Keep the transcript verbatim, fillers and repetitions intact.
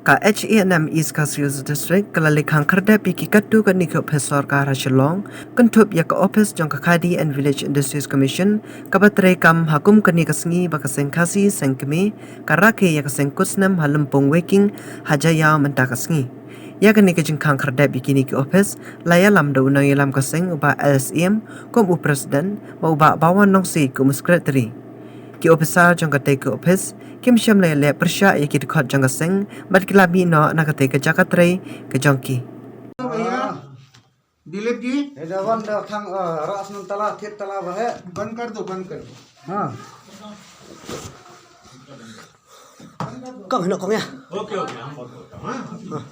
Ka H A N M East Khasi Hills District ka la leit khang khyrdep ïa ki katto katne ki ophis sorkar ha Shillong, kynthup ïa ka ophis jong ka Khadi and Village Industries Commission, kaba trei kam ha kum kane ka sngi ba ka seng Khasi seng kmie ka rakhe ïa ka seng kut snem ha Lympung Weiking ha Jaïaw mynta ka sngi. Ïa kane ka jingkhang khyrdep ïa kine ki ophis la ïalam da u nongïalam ka seng u Bah L S Iam kum u president bad u Bah Bawan Nongsiej kum u secretary. Ki ophisar jong katei ka ophis kim shym la ïaleh pyrshah ïa ki dkhot jong ka seng bad ki la mih noh na katei ka jaka trei ka jong ki. भैया, दिलीप जी, ये डबल डबल खंग, अ, रास में तला, खेत तला वह। बंद कर दो, बंद कर दो। हाँ। Kong, hino, kong, ya. OK, OK, हम बंद करते हैं, हाँ? हाँ।